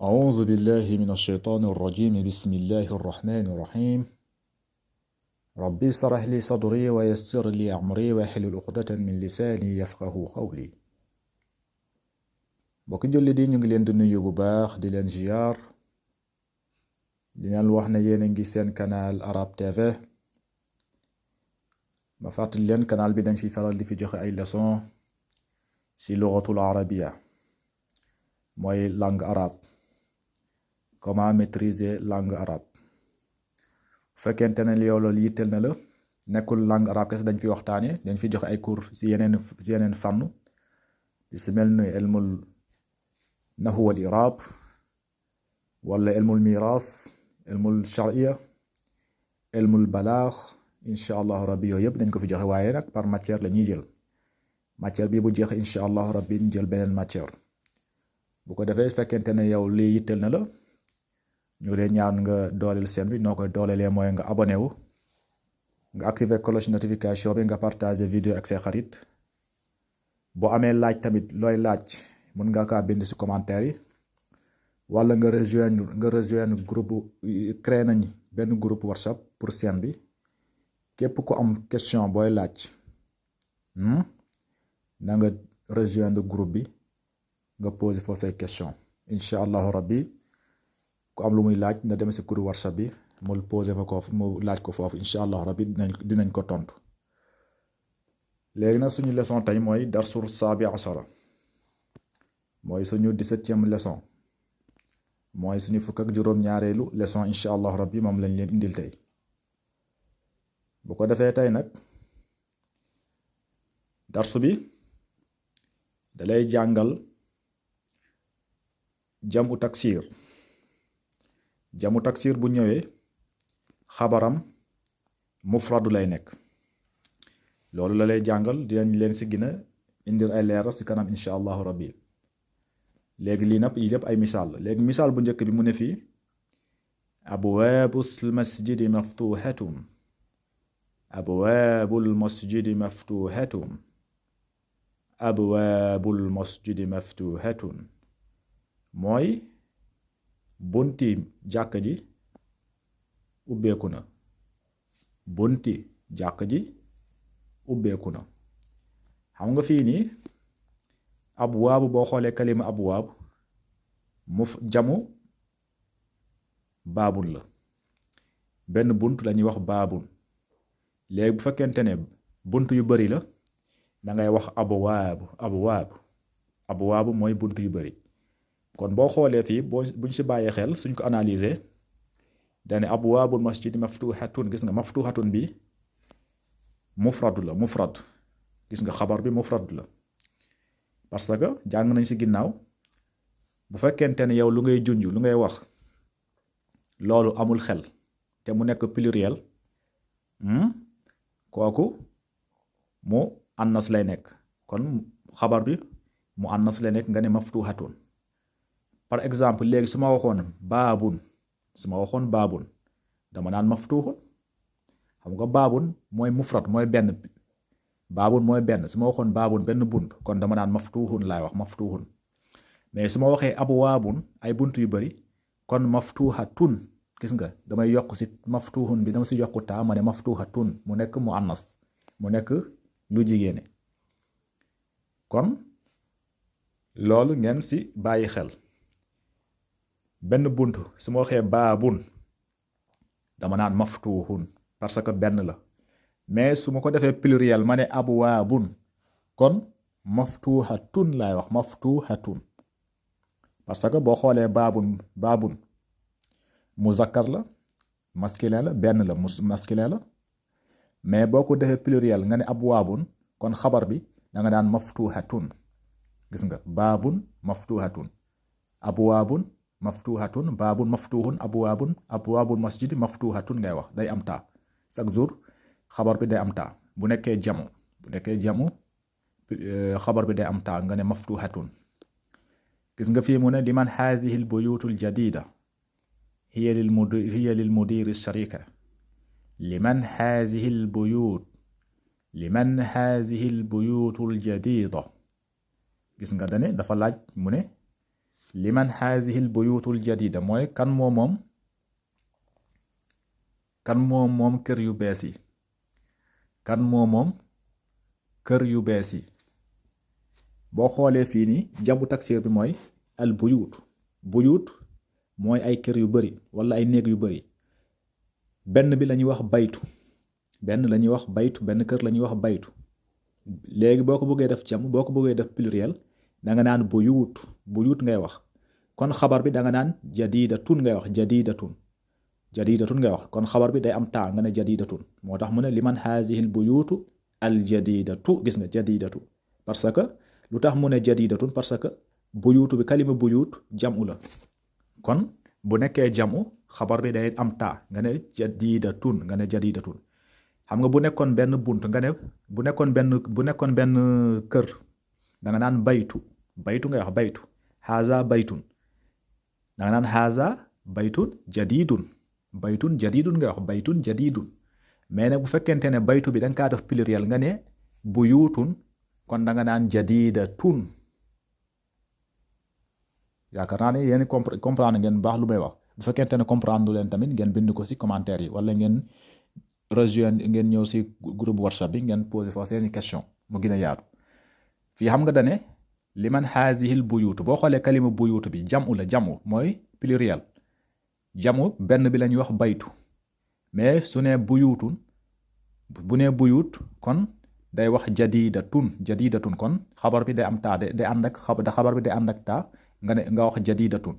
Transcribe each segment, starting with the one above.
أعوذ بالله من الشيطان الرجيم بسم الله الرحمن الرحيم ربي اشرح لي صدري ويسر لي أمري واحلل عقدة من lisaani yafqahu qawli. Mbokki julli di ñu ngi leen di nuyu bu baax di leen ziyaar di leen wax ne yéen a ngi seen canal Arab TV. ma fàttali leen canal bi dañ fi faral di fi joxe ay leçon ci lugatul arabiya mooy langue arabe, comment maîtriser langue arabe. bu fekkente ne yow loolu yitteel na la, nekkul langue arabe kese dañ fi waxtaane, dañ fi joxe ay cours ci yeneen fànn di si mel ni ilmul nahwu wal i'rab wala ilmul miras, ilmul shar'iyya, ilmul balaax. incha allahu rabbi yooyu yëpp dañ ko fi joxe, waaye nag par matière la ñuy jël. matière bi bu jeexe incha allahu rabbi ñu jël beneen matière. bu ko defee fekkente ne yow lii yitteel na la, ñu leen ñaan nga dooleel seen bi. noo koy dooleelee mooy nga abonné wu, nga activer cloche notification bi, nga partager vidéo ak say xarit. boo amee laaj tamit looy laaj mun nga kaa bind ci commentaire yi, wala nga rejoindre groupe. créé nañ benn groupe WhatsApp pour seen bi. képp ku am question booy laaj na nga rejoindre groupe bi, nga poser foofu say question. incha allahu rabbi ku am lu muy laaj na dem ci groupe WhatsApp bi mu poser fa ko, mu laaj ko foofu. incha allahu rabbi dinañ ko tontu. léegi nag suñu leçon tey mooy darsur saabi ashara, mooy suñu 17e leçon, mooy suñu fukk ak juróom-ñaareelu leçon. incha allahu rabbi moom lañ leen indil tey. bu ko defee tey nag darsu bi dalay jàngal jamu taksir. jamu taksir bu ñëwee xabaram mufradu lay nekk. loolu la lay jàngal, dinañ leen si gën a indil ay leeral si kanam incha allahu rabbi. léegi lii nag yi lépp ay misaal la. léegi misaal bu njëkk bi mu ne fii abwaabul masjidi maftuhatun. abwaabul masjidi maftuhatun. abwaabul masjidi maftuhatun mooy bunti jàkk ji ubbeeku na. bunti jàkk ji ubbeeku na. xam nga fii nii abwaabu, boo xoolee kalima abwaab jamu baabun la. benn bunt lañuy wax baabun. léegi bu fekkente ne bunt yu bari la dangay wax abwaabu. abwaabu mooy bunt yu bari. kon boo xoolee fii buñ si bàyyee xel, suñ ko analyser dane abwaabul masjidi maftuhatun. gis nga maftuhatun bi mufrad la. mufrad, gis nga xabar bi mufrad la. parce que jàng nañ si ginnaaw, bu fekkente ne yow lu ngay junj, lu ngay wax loolu amul xel te mu nekk pluriel, kooku mu annas lay nekk. kon xabar bi mu annas lay nekk nga ne maftuhatun. par exemple léegi su ma waxoon baabun, dama naan maftuhun. xam nga baabun mooy mufrad, mooy benn. baabun mooy benn. su ma waxoon baabun benn bunt, kon dama naan maftuhun laay wax, maftuhun. mais su ma waxee abwaabun ay bunt yu bari, kon maftuhatun. gis nga damay yokk ci maftuhun bi, dama ci yokku taa, ma ne maftuhatun, mu nekk mu annas, mu nekk lu jigéene. kon loolu ngeen ci bàyyi xel. benn bunt su ma waxee baabun dama naan maftuhun parce que benn la. mais su ma ko defee pluriel ma ne abwaabun, kon maftuhatun laay wax, maftuhatun. parce que boo xoolee baabun muzakkar la, masculin la, benn la, masculin la. mais boo ko defee pluriel nga ne abwaabun, kon xabar bi da nga daan maftuhatun. gis nga baabun maftuhatun, abwaabun maftuhatun, baabun maftuhun, abwaabul masjidi maftuhatun ngay wax. day am taa chaque jour, xabar bi day am taa. bu nekkee jamu xabar bi day am taa, nga ne maftuhatun. gis nga fii mu ne liman hazihi al buyutul jadida hiya lil mudiri sharika. liman hazihi al buyutul jadida. gis nga dane dafa laaj, mu ne liman haazihil buyutul jadida mooy kan moom kër yu bees yi, kan moom kër yu bees yi. boo xoolee fii nii jamu taksir bi mooy al buyut mooy ay kër yu bari wala ay néeg yu bari. benn bi lañuy wax baytu, benn kër lañuy wax baytu. léegi boo ko bëggee def jam, boo ko bëggee def pluriel da nga naan buyut ngay wax. kon xabar bi da nga naan jadidatun ngay wax, jadidatun ngay wax. kon xabar bi day am taa nga ne jadidatun. moo tax mu ne liman haazihil buyutu al jadidatu, gis nga jadidatu. parce que lu tax mu ne jadidatun parce que buyutu bi kalima buyut jamu la. kon bu nekkee jamu xabar bi day am taa nga ne jadidatun, xam nga bu nekkoon benn bunt nga ne bu nekkoon benn kër da nga naan baytu ngay wax baytu. haza baytun da nga naan haza baytun jadidun ngay wax baytun jadidun. mais nag bu fekkente ne baytu bi da nga kaa def pluriel nga ne buyutun kon da nga naan jadidatun. yaakaar naa ne yéen comprendre ngeen baax lu may wax. bu fekkente ne comprendre leen tamit ngeen bind ko ci commentaire yi wala ngeen rejoindre, ngeen ñëw ci groupe WhatsApp bi ngeen poser fa seeni question mu gën a yaatu. fii xam nga dane liman haazihil buyutu. boo xoolee kalima buyutu bi jamu la, jamu mooy pluriel. jamu benn bi la ñuy wax baytu. mais su ne buyutun, bu ne buyut kon day wax jadidatun. kon xabar bi day am taa, day ànd ak xabar bi day ànd ak taa nga wax jadidatun.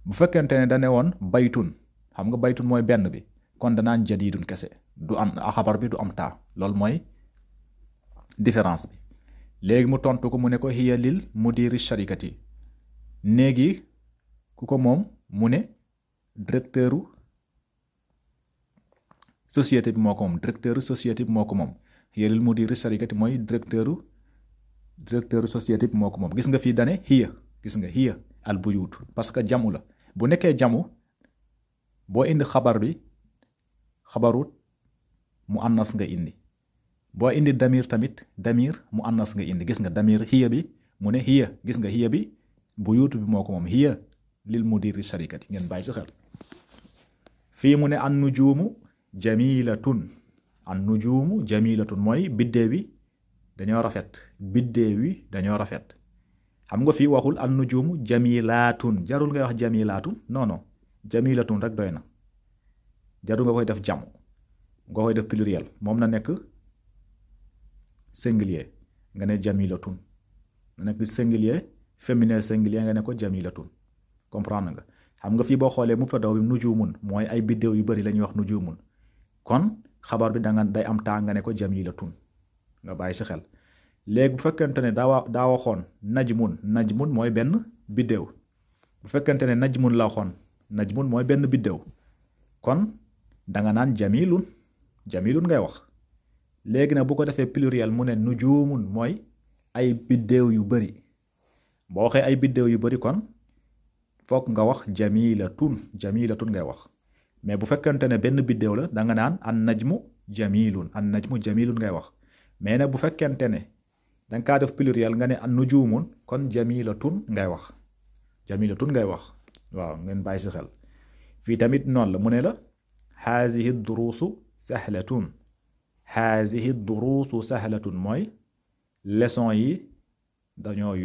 bu fekkente ne dane woon baytun, xam nga baytun mooy benn bi kon danaan jadidun kese, du am xabar bi du am taa. loolu mooy différence bi. léegi mu tontu ko mu ne ko hiya lil mudiri sharikati. néegi ku ko moom mu ne directeuru société bi moo ko moom, hiya lil mudiri sharikati mooy directeuru société bi moo ko moom. gis nga fii dane hiya al buyut parce que jamu la. bu nekkee jamu boo indi xabar bi xabaru mu annas nga indi. boo indi damir tamit damir mu annas nga indi. gis nga damir hiya bi mu ne hiya, gis nga hiya bi buyut bi moo ko moom, hiya lil mudiri sharikati. ngeen bàyyi si xel. fii mu ne an nujuumu jamilatun mooy biddéew yi dañoo rafet. xam nga fii waxul an nujuumu jamilatun, jarul ngay wax jamilatun, non jamilatun rek doy na. jarul nga koy def jamu, nga koy def pluriel. moom na nekk singulier nga ne jamilatun, na nekk singulier féminin singulier nga ne ko jamilatun. comprendre nga. xam nga fii boo xoolee mubtada bi nujumun mooy ay biddéew yu bari la ñuy wax nujumun. kon xabar bi day am taa nga ne ko jamilatun, nga bàyyi si xel. léegi bu fekkente ne daa waxoon najmun mooy benn biddéew. bu fekkente ne najmun la waxoon, najmun mooy benn biddéew kon danga naan jamilun ngay wax. léegi nag bu ko defee pluriel mu ne nujumun mooy ay biddéew yu bari. boo waxee ay biddéew yu bari kon foog nga wax jamilatun ngay wax. mais bu fekkente ne benn biddéew la danga naan an najmu jamilun ngay wax. mais nag bu fekkente ne danga kaa def pluriel nga ne an nujumun kon jamilatun ngay wax. waaw ngeen bàyyi si xel. fii tamit noonu la mu ne la hazihi duruusu sahlatun mooy leçon yi dañoo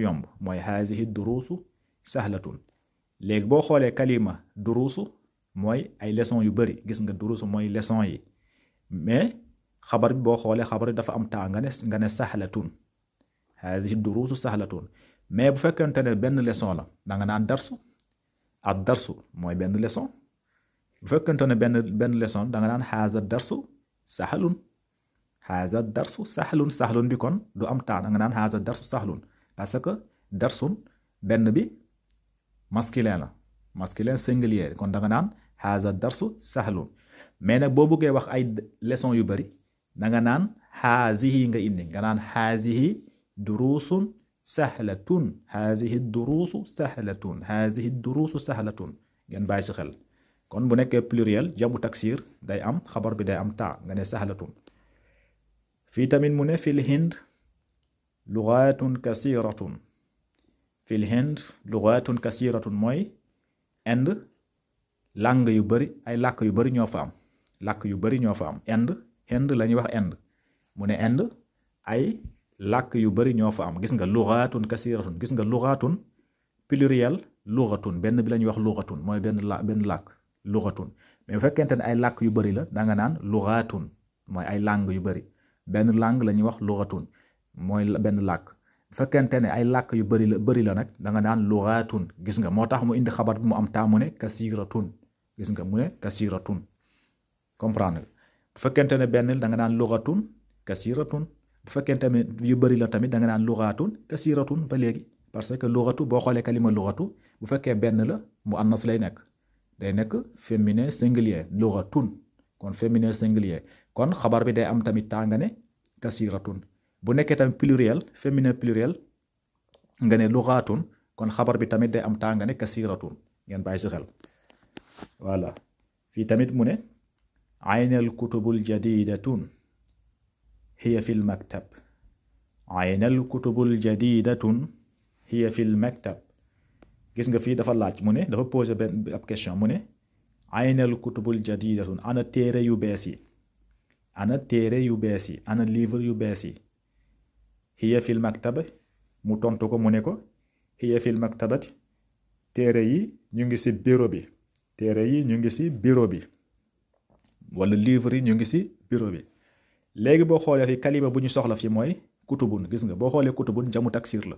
yomb. mooy hazihi duruusu sahlatun. léegi boo xoolee kalima duruusu mooy ay leçon yu bari. gis nga duruusu mooy leçon yi. mais xabar bi boo xoolee xabar bi dafa am taa nga ne sahlatun, hazihi duruusu sahlatun. mais bu fekkente ne benn leçon la da nga naan darsu. ad darsu mooy benn leçon. bu fekkente ne benn leçon da nga naan haza darsu sahlun bi kon du am taa da nga naan haza darsu sahlun. parce que darsun benn bi masculin singulier kon da nga naan haza darsu sahlun. mais nag boo bëggee wax ay leçon yu bari da nga naan hazihi nga indi, nga naan hazihi duruusun sahlatun, hazihi duruusu sahlatun. ngeen bàyyi si xel. kon bu nekkee pluriel jamu taksir day am xabar bi day am taa nga ne sahlatun. fii tamit mu ne fil hind lugatun kasiratun fil hind lugatun kasiratun mooy Inde langue yu bari ay làkk yu bari ñoo fa am làkk yu bari ñoo fa am Inde la ñuy wax Inde mu ne Inde ay làkk yu bari ñoo fa am gis nga lugatun kasiratun gis nga lugatun pluriel lugatun benn bi la ñuy wax lugatun mooy benn làkk lugatun mais bu fekkente ne ay làkk yu bari la da nga naan lugatun mooy ay langue yu bari benn langue la ñuy wax lugatun mooy benn làkk bu fekkente ne ay làkk yu bari la nag da nga naan lugatun gis nga moo tax mu indi xabar bi mu am taa mu ne kasiratun gis nga mu ne kasiratun comprendre bu fekkente ne benn da nga naan lugatun kasiratun bu fekkente ne yu bari la tamit da nga naan lugatun kasiratun ba léegi parce que lugatu boo xoolee kalima lugatu bu fekkee benn la mu annas lay nekk day nekk féminin singulier lugatun kon féminin singulier kon xabar bi day am tamit taa nga ne kasiratun bu nekkee tamit pluriel féminin pluriel nga ne lugatun kon xabar bi tamit day am taa nga ne kasiratun ngeen bàyyi si xel voilà fii tamit mu ne aynal kutubul jadidatun hiya fil maktab aynal kutubul jadidatun hiya fil maktab gis nga fii dafa laaj mu ne dafa posé benn ab question mu ne aynal kutubul jadidatun ana téere yu bees yi ana téere yu bees yi ana livre yu bees yi hiya fil maktab mu tontu ko mu ne ko hiya fil maktabati téere yi ñu ngi ci bureau bi téere yi ñu ngi ci bureau bi wala livre yi ñu ngi ci bureau bi léegi boo xoolee fi kalima bu ñu soxla fi mooy kutubun gis nga boo xoolee kutubun jamu taksir la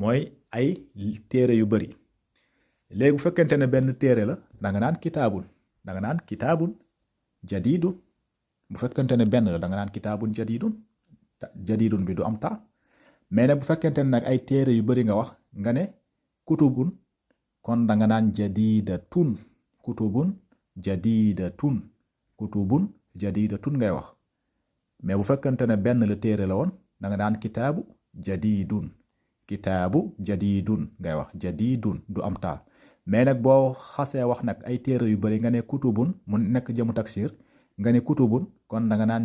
mooy ay téere yu bari léegi bu fekkente ne benn téere la da nga naan kitaabun jadidun bu fekkente ne benn la da nga naan kitaabun jadidun bi du am taa mais nag bu fekkente ne nag ay téere yu bari nga wax nga ne kutubun kon da nga naan jadidatun kutubun jadidatun ngay wax mais bu fekkente ne benn la téere la woon da nga naan kitaabu jadidun ngay wax jadidun du am taa mais nag boo xasee wax nag ay téere yu bari nga ne kutubun mu nekk jëmu taksir nga ne kutubun kon da nga naan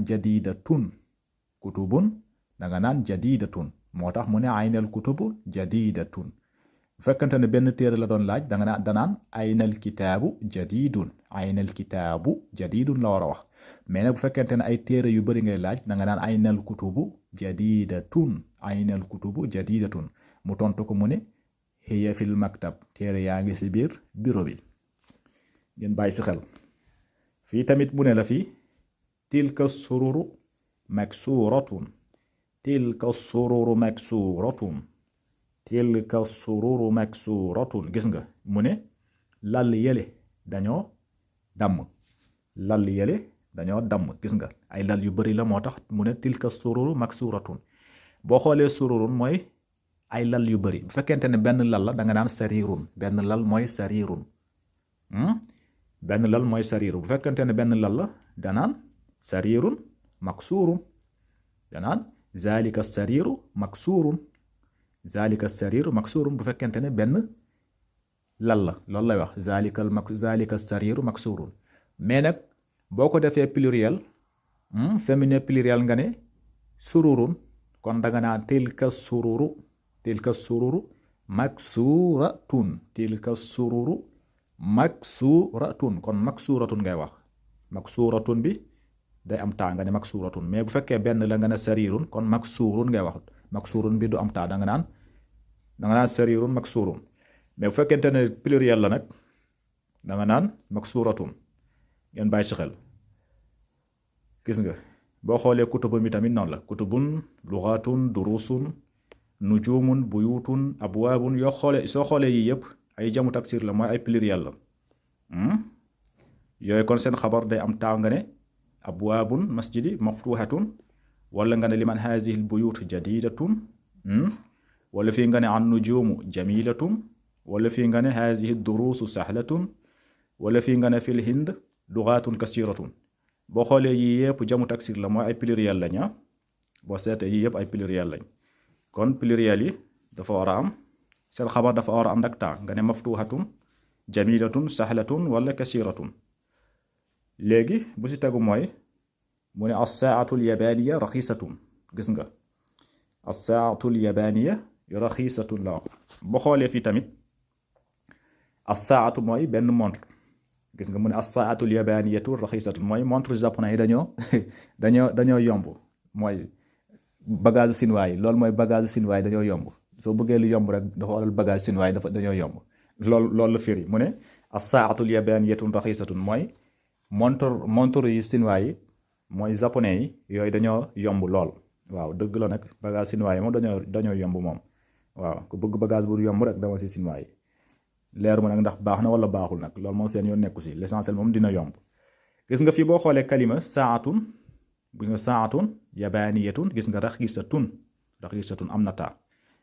jadidatun moo tax mu ne aynal kutubu jadidatun bu fekkente ne benn téere la doon laaj danaan aynal kitaabu jadidun la war a wax mais nag bu fekkente ne ay téere yu bari ngay laaj da nga naan aynal kutubu jadidatun mu tontu ko mu ne hiya fil maktab téere yaa ngi ci biir bureau bi ngeen bàyyi ci xel fii tamit mu ne la fii tilka sururu maksuratun gis nga mu ne lal yële dañoo damm gis nga ay lal yu bari la moo tax mu ne tilka sururu maksuratun boo xoolee sururun mooy ay lal yu bari bu fekkente ne benn lal la da nga naan sarirun benn lal mooy sarirun bu fekkente ne benn lal la danaan sarirun maksurun danaan zalika sariru maksurun bu fekkente ne benn lal la loolu lay wax zalika sariru maksurun mais nag boo ko defee pluriel féminin pluriel nga ne sururun kon da nga naan tilka sururu maksuratun kon maksuratun ngay wax maksuratun bi day am taa nga ne maksuratun mais bu fekkee benn la nga ne sarirun kon maksurun ngay wax maksurun bi du am taa da nga naan sarirun maksurun mais bu fekkente ne pluriel la nag da nga naan maksuratun ngeen bàyyi ci xel gis nga boo xoolee kutubun bi tamit noonu la kutubun lugatun durusun nujumun buyutun abwaabun soo xoolee yii yëpp ay jamu taksir la mooy ay pluriel la yooyu kon seen xabar day am taa nga ne abwaabun masjidi maftuhatun wala nga ne liman hazihi l buyut jadidatun wala fii nga ne an nujumu jamilatun wala fii nga ne hazihi durusu sahlatun wala fii nga ne fil hind lugatun kasiratun boo xoolee yii yëpp jamu taksir la mooy ay pluriel lañ boo seetee yii yëpp ay pluriel lañ kon pluriel yi dafa war a am seen xabar dafa war a am nag taa nga ne maftuhatun jamilatun sahlatun wala kasiratun léegi bu ci tegu mooy mu ne as-saatul yabaniya raxisatun gis nga as-saatul yabaniya raxisatun la wax. boo xoolee fii tamit as-saatu mooy benn montre gis nga mu ne as-saatul yabaniyatu raxisatun mooy montre japonais yi dañoo yomb mooy bagage chinois yi loolu mooy bagage chinois yi dañoo yomb soo bëggee lu yomb rek dafa xoolal bagage chinois yi dañoo yomb loolu la firi mu ne as-saatul yabaniyatu raxisatun mooy montre yu chinois yi mooy japonais yi yooyu dañoo yomb lool. waaw dëgg la nag bagage chinois yi moom dañoo yomb moom waaw ku bëgg bagage bu yomb rek dama si chinois yi leeru ma nag ndax baax na wala baaxul nag loolu moom seen yoon nekku si l'essentiel moom dina yomb. gis nga fii boo xoolee kalima saatun gis nga saatun yabaniyatun gis nga raxisatun am na taa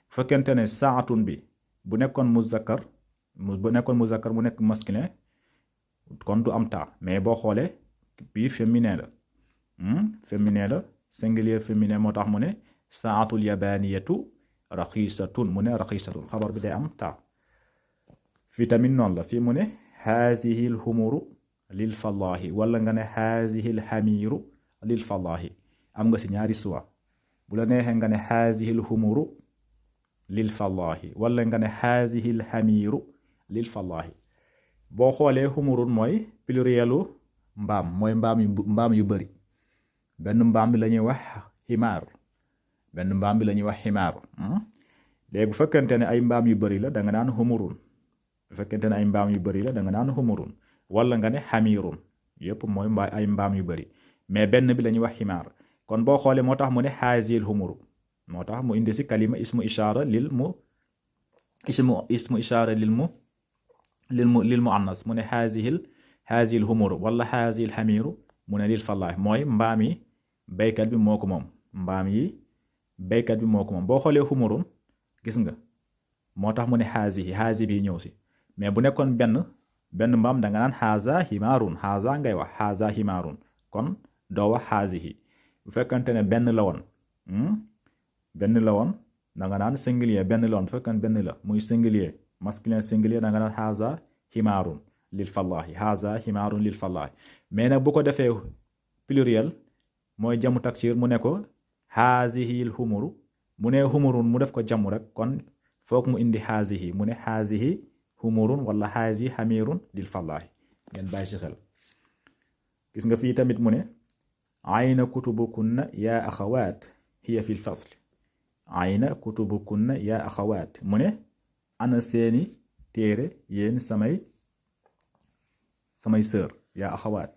bu fekkente ne saatun bi bu nekkoon muzakkar mu nekk masculin kon du am taa mais boo xoolee bii féminin la singulier féminin moo tax mu ne saatul yabaniyatu raxisatun mu ne raxisatun xabar bi day am taa. fii tamit noonu la fii mu ne haazihil humuru lil fallahi wala nga ne haazihil hamiru lil fallahi am nga si ñaari suwa bu la neexee nga ne haazihil humuru lil fallahi wala nga ne haazihil hamiru lil fallahi. boo xoolee humurun mooy plurielu mbaam mooy mbaam yu bëri benn mbaam bi la ñuy wax ximaar léegi bu fekkente ne ay mbaam yu bëri la da nga naan humurun bu fekkente ne ay mbaam yu bëri la da nga naan humurun wala nga ne xamirun yëpp mooy ay mbaam yu bëri mais benn bi la ñuy wax ximaar. kon boo xoolee moo tax mu ne haazihil humuru moo tax mu indi si kalima ismu ishaara lil mu annas mu ne haazihil humuru wala haazihil xamiru mu ne lil fallaah mooy mbaam yi béykat bi moo ko moom boo xoolee humurun gis nga moo tax mu ne haazi bi ñëw si mais bu nekkoon benn mbaam da nga naan haaza himaarun haaza ngay wax haaza himaarun kon doo wax haazihi. bu fekkante ne benn la woon da nga naan singulier benn la woon bu fekkante benn la muy singulier masculin singulier da nga naan haaza himaarun lil fallahi haaza himaarun lil fallahi mais nag bu ko defee pluriel mooy jamu taksir mu ne ko haazihil humuru mu ne humurun mu def ko jamu rek kon foog mu indi haazihi mu ne haazihi humurun wala haazihi hamirun lil fallahi ngeen bàyyi si xel. gis nga fii tamit mu ne ayna kutubukunna yaa axawaat hiya fil fasl ayna kutubukunna yaa axawaat mu ne ana seeni téere yéen samay sœur yaa axawaat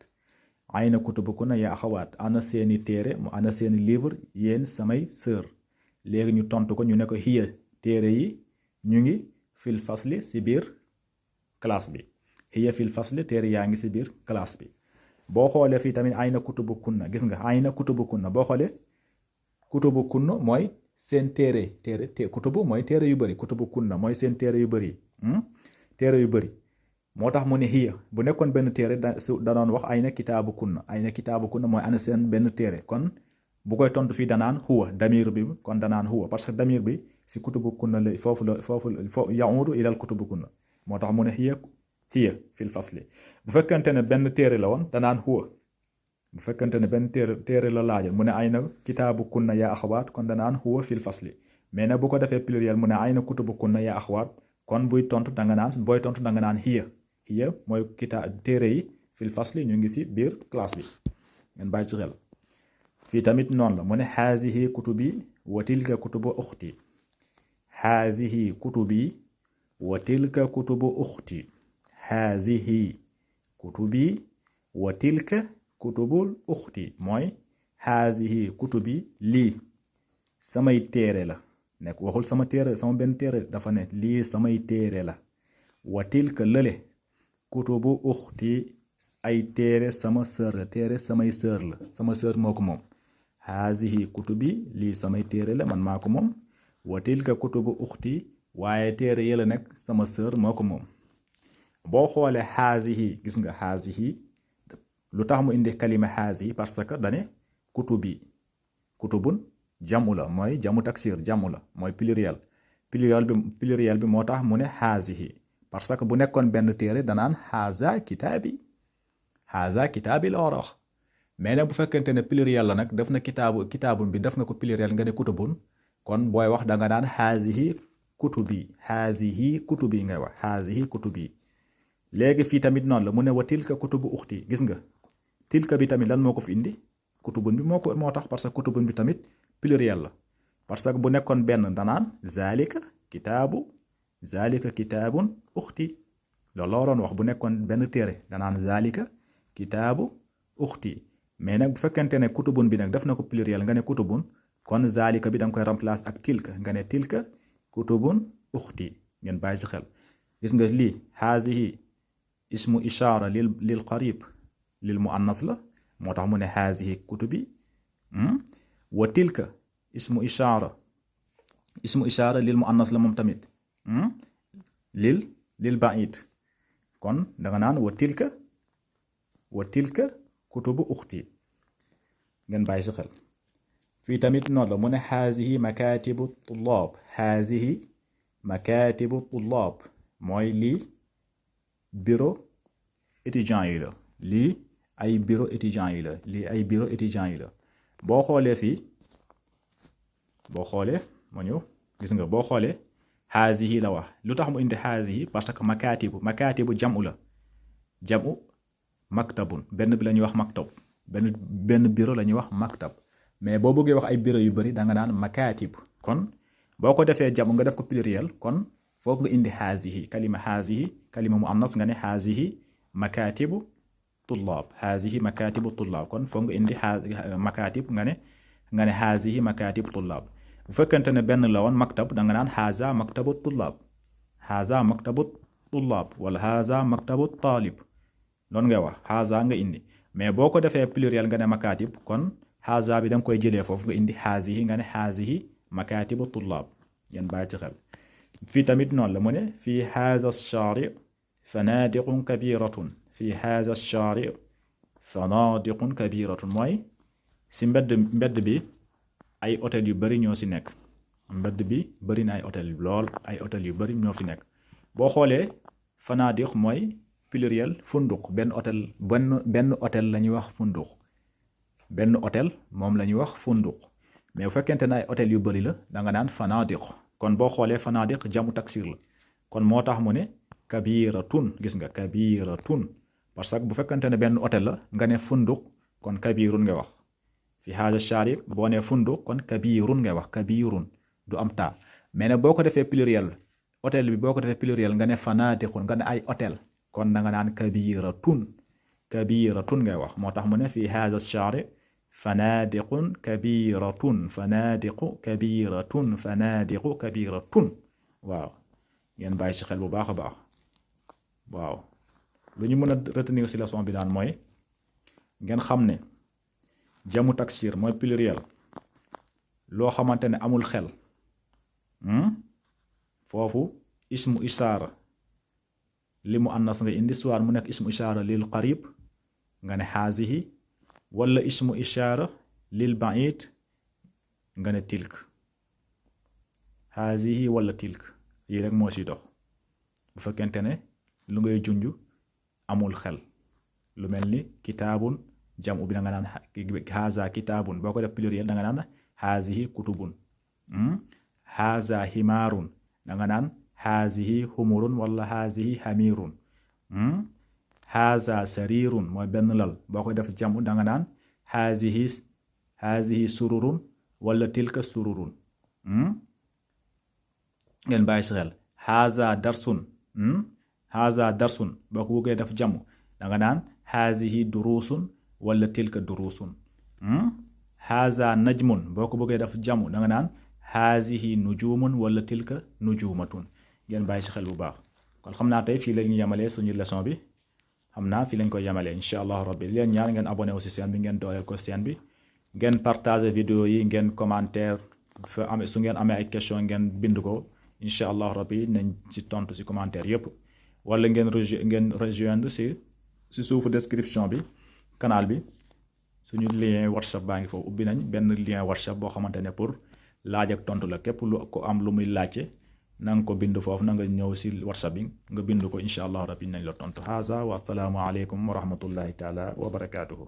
ayna kutubukunna yaa axawaat ana seeni téere mu ana seeni livre yéen samay sœur léegi ñu tontu ko ñu ne ko hiya téere yi ñu ngi fil fasli si biir classe bi hiya fil fasli téere yaa ngi si biir classe bi. boo xoolee fii tamit ayna kutubukunna gis nga ayna kutubukunna boo xoolee kutubukunna mooy seen téere kutubu mooy téere yu bëri kutubukunna mooy seen téere yu bëri moo tax mu ne hiya bu nekkoon benn téere da doon wax ayna kitaabukunna mooy ana seen benn téere kon bu koy tontu fii danaan huwa damir bi kon danaan huwa parce que damir bi si kutubukunna la foofu yaudu ilal kutubukunna moo tax mu ne hiya fil fasli. bu fekkente ne benn téere la woon danaan huwa bu fekkente ne benn téere la laajal mu ne ayna kitaabukunna yaa axawaat kon danaan huwa fil fasli mais nag bu ko defee pluriel mu ne ayna kutubukunna yaa axawaat kon booy tontu da nga naan hiya mooy téere yi fil fasli ñu ngi si biir classe bi ngeen bàyyi ci xel. fii tamit noonu la mu ne haazihi kutubi wa tilka kutubu uxti haazihi kutubi wa tilka kutubu uxti haazihi kutubi wa tilka kutubul uxti mooy haazihi kutubi lii samay téere la nekk waxul sama benn téere dafa ne lii samay téere la wa tilka lële kutubu uxti ay téere sama sœur la téere samay sœur la sama sœur moo ko moom haazihi kutubi lii samay téere la man maa ko moom wa tilka kutubu uxti waaye téere yëla nekk sama sœur moo ko moom. boo xoolee haazihi gis nga haazihi lu tax mu indi kalima haazihi parce que dane kutubun jamu la mooy jamu taksir jamu la mooy pluriel bi moo tax mu ne haazihi parce que bu nekkoon benn téere danaan haaza kitaabi la war a wax mais nag bu fekkente ne pluriel la nag def na kitaabun bi def nga ko pluriel nga ne kon booy wax da nga naan hazihi kutubi ngay wax hazihi kutubi. léegi fii tamit noonu la mu ne wa tilka kutubu uxti gis nga tilka bi tamit lan moo ko fi indi kutubun bi moo tax parce que kutubun bi tamit pluriel la parce que bu nekkoon benn danaan zalika kitaabun uxti loolu la waroon wax bu nekkoon benn téere danaan zalika kitaabu uxti. mais nag bu fekkente ne kutubun bi nag def na ko pluriel nga ne kutubun kon zalika bi da nga koy remplacer ak tilka nga ne tilka kutubun uxti. ngeen bàyyi si xel gis nga lii hazihi ismu ishaara lil qarib lil muannas la moo tax mu ne hazihi kutubi. wa tilka ismu ishaara lil muannas la moom tamit lil ba'id kon da nga naan wa tilka kutubu uxti. ngeen bàyyi si xel fii tamit noonu la mu ne hazihi makatibu tullaab mooy lii bureau étudiant yi la lii ay bureau étudiant yi la boo xoolee fii ma ñëw gis nga boo xoolee hazihi la wax lu tax mu indi hazihi parce que makatibu jam'u la jam'u maktabun benn bi la ñuy wax maktab benn bureau la ñuy wax maktab. mais boo bëggee wax ay bureau yu bari da nga naan makatib kon boo ko defee jam nga def ko pluriel kon foog nga indi hazihi kalima muannas nga ne hazihi makatibu tullaab kon foog nga indi makatib nga ne hazihi makatibu tullaab. bu fekkente ne benn la woon maktab da nga naan haza maktabu tullaab wala haza maktabu taalib noonu ngay wax haza nga indi. mais boo ko defee pluriel nga ne makatib kon haza bi da nga koy jëlee foofu nga indi hazihi nga ne hazihi makatibu tullaab. ngeen bàyyi ci xel fii tamit noonu la mu ne fii haza shaari fanadiqun kabiratun mooy si mbedd bi ay hôtel yu bari ñoo si nekk. mbedd bi bari na ay hôtel yu bari ñoo fi nekk. boo xoolee fanadiq mooy pluriel funduq benn hôtel la ñuy wax funduq benn hôtel moom la ñuy wax funduq. mais bu fekkente ne ay hôtel yu bari la da nga naan fanadiq kon boo xoolee fanadiq jamu taksir la kon moo tax mu ne kabiratun gis nga kabiratun parce que bu fekkente ne benn hôtel la nga ne funduq kon kabirun ngay wax. fi haza shari boo ne funduq kon kabirun ngay wax kabirun du am taa. mais nag boo ko defee pluriel hôtel bi boo ko defee pluriel nga ne fanadiqun nga ne ay hôtel kon da nga naan kabiratun ngay wax. moo tax mu ne fi haza shari fanadiqu kabiratun waaw ngeen bàyyi ci xel bu baax a baax. waaw lu ñu mën a retenir ci leçon bi daan mooy ngeen xam ne jamu taksir mooy pluriel loo xamante ne amul xel foofu ismu ishaara li mu annas nga indi soit mu nekk ismu ishaara lil qarib nga ne hazihi wala ismu ishaara lil ba'id nga ne tilk hazihi wala tilk yi rek moo si dox bu fekkente ne lu ngay junj amul xel lu mel ni kitaabun jamu bi da nga naan haza kitaabun boo ko def pluriel da nga naan hazihi kutubun. haza himaarun da nga naan hazihi humurun wala hazihi hamirun. haza sarirun mooy benn lal boo ko def jamu da nga naan hazihi sururun wala tilka sururun. ngeen bàyyi si xel haza darsun boo ko bëggee def jamu da nga naan hazihi durusun wala tilka durusun. haza najmun boo ko bëggee def jamu da nga naan hazihi nujumun wala tilka nujumatun. ngeen bàyyi si xel bu baax kon xam naa tey fii la ñu yemalee suñu leçon bi xam naa fii lañ koy yemalee incha allah rabbi leen ñaar ngeen abonné aussi chaîne bi ngeen dooleel ko chaîne bi ngeen partager vidéo yi ngeen commentaire su ngeen amee ay question ngeen bind ko incha allah rabbi nañ si tontu si commentaire yépp wala ngeen rejoindre si suufu description bi canal bi suñu lien whatsapp baa ngi foofu ubbi nañ benn lien whatsapp boo xamante ne pour laaj ak tontu la képp lu ko am lu muy laajte na nga ko bind foofu na nga ñëw si whatsapp bi nga bind ko incha allah rabbi nañ la tontu haza wa assalaamu aleykum wa rahmatullahi taala wa barakaatuhu.